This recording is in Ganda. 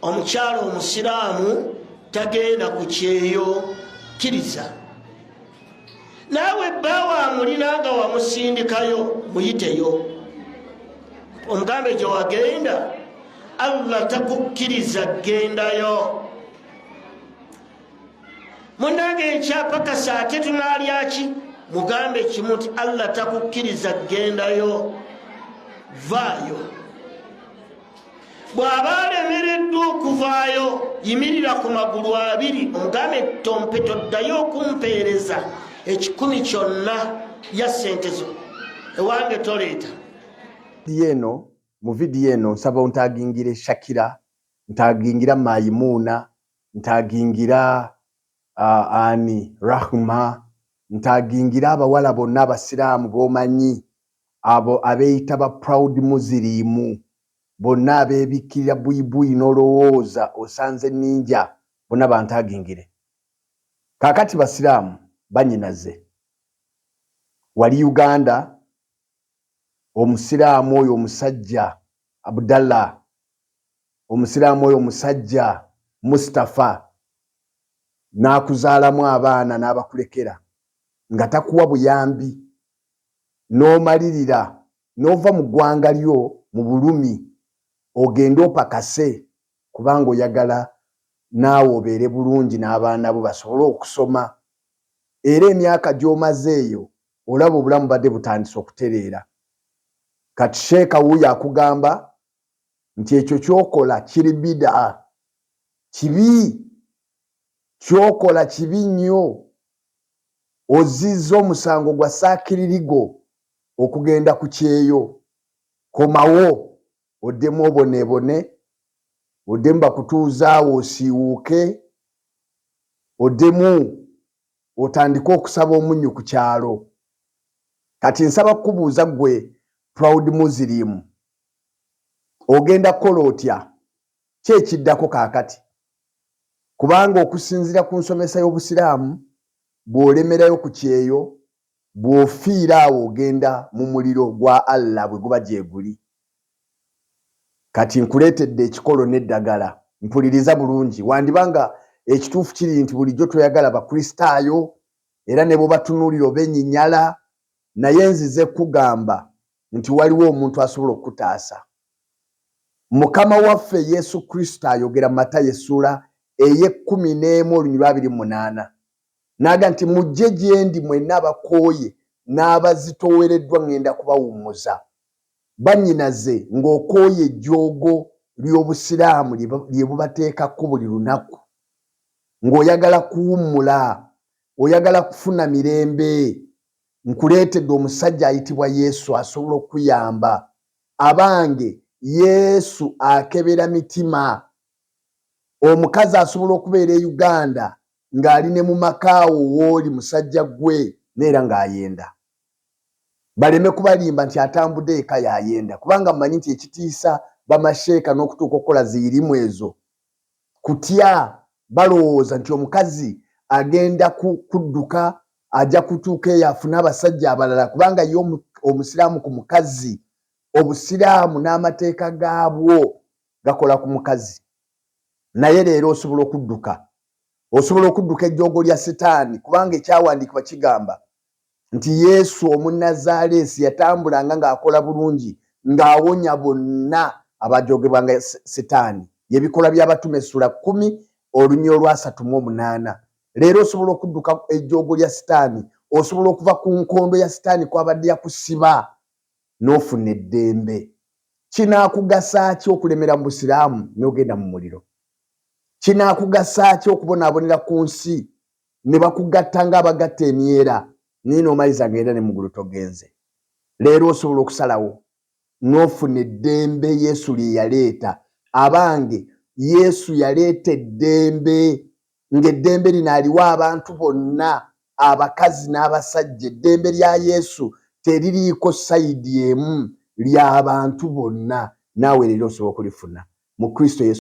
Omukyala omusiraamu tagenda ku kyeyo. Kkiriza naawe bbaawe amulina nga wamusindikayo, muyiteyo omugambe gye wagenda, Allah takukkiriza gendayo. Munange enkyapakasa ate tunalyaki? Mugambe kimu nti Allah takukkiriza gendayo, vaayo. Bw'aba alemereddwa okuvaayo, yimirira ku magulu abiri omugambe, tompe, toddayo okumpeereza ekikumi kyonna ya sente zo ewange toleeta. Eno mu vidiyo eno nsaba ontagingire Shakira, ntagingira Mayimuuna, ntagingira ani Rahma, ntagingira abawala bonna abasiraamu b'omanyi, abo abeeyita ba proud Muslim bonna abeebikkirira buyibuyi n'olowooza osanze ninja, bonna bantagingire. Kaakati basiraamu banyinaze, wali Uganda, omusiraamu oyo omusajja Abdallah, omusiraamu oyo omusajja Mustafa n'akuzaalamu abaana n'abakulekera nga takuwa buyambi, n'omalirira n'ova mu ggwanga lyo mu bulumi ogende opakase kubanga oyagala naawe obeere bulungi n'abaana bo basobole okusoma. Era emyaka gy'omaze eyo olaba obulamu badde butandise okutereera. Kati sheeka wuuyo akugamba nti ekyo kyokola kiri bidaa, kibi kyokola, kibi nnyo. Ozizza omusango gwa saakiririgo okugenda ku kyeyo. Komawo oddemu oboneebone, oddemu bakutuuzaawo osiiwuuke, oddemu otandike okusaba omunnyu ku kyalo. Kati nsaba kukubuuza ggwe proud Muslim, ogenda kukola otya? Ki ekiddako kaakati? Kubanga okusinziira ku nsomesa y'obusiraamu, bw'olemerayo ku kyeyo, bw'ofiira awo ogenda mu muliro gwa Allah bwe guba gyeguli. Kati nkuleetedde ekikolo n'eddagala. Mpuliriza bulungi. Wandiba nga ekituufu kiri nti bulijjo toyagala bakristaayo era ne bwebatunuulira oba enyinyala, naye nzize kugamba nti waliwo omuntu asobola okukutaasa. Mukama waffe Yesu Kristo ayogera mu Matayo essuula ey'e-11 olunyiriri 28 n'aga nti, "Mujje gye ndi mwenna abakooye n'abazitoowereddwa, ŋŋenda kubawummuza." Bannyinaze, ng'okooye ejjoogo ly'obusiraamu lye bubateekako buli lunaku, ng'oyagala kuwummula, oyagala kufuna mirembe, nkuleetedde omusajja ayitibwa Yesu asobola okuyamba. Abange, Yesu akebera mitima. Omukazi asobola okubeera e Uganda ng'ali ne mu makaawo wooli musajja gwe, neera ng'ayenda. Baleme kubalimba nti atambudde eka yayenda, kubanga mmanyi nti ekitiisa bamasheeka n'okutuuka okukola ziyirimu ezo kutya. Balowooza nti omukazi agenda kudduka, ajja kutuuka eyo afune abasajja abalala, kubanga ye omusiraamu ku mukazi, obusiraamu n'amateeka gaabwo gakola ku mukazi. Naye leero osobola okudduka, osobola okudduka ejjoogo lya Sitaani, kubanga ekyawandiikibwa kigamba nti Yesu Omunazaalesi yatambulanga ng'akola bulungi, ng'awonya bonna abajogebwanga Sitaani. Yebikolwa by'Abatume essula 10 olunyiriri olwa 38. Leero osobola okudduka ejjoogo lya Sitaani, osobola okuva ku nkondo ya Sitaani kwabadde yakusiba n'ofuna eddembe. Kinaakugasa ki okulemera mu busiraamu n'ogenda mu muliro? Kinaakugasa ki okubonaabonera ku nsi ne bakugatta ng'abagatta emyera, naye n'omaliza nga era ne mugulu togenze? Leero osobola okusalawo n'ofuna eddembe Yesu lye yaleeta. Abange, Yesu yaleeta eddembe, ng'eddembe lino aliwa abantu bonna, abakazi n'abasajja. Eddembe lya Yesu teririiko side emu, ly'abantu bonna. Naawe leero osobola okulifuna mu Kristo Yesu.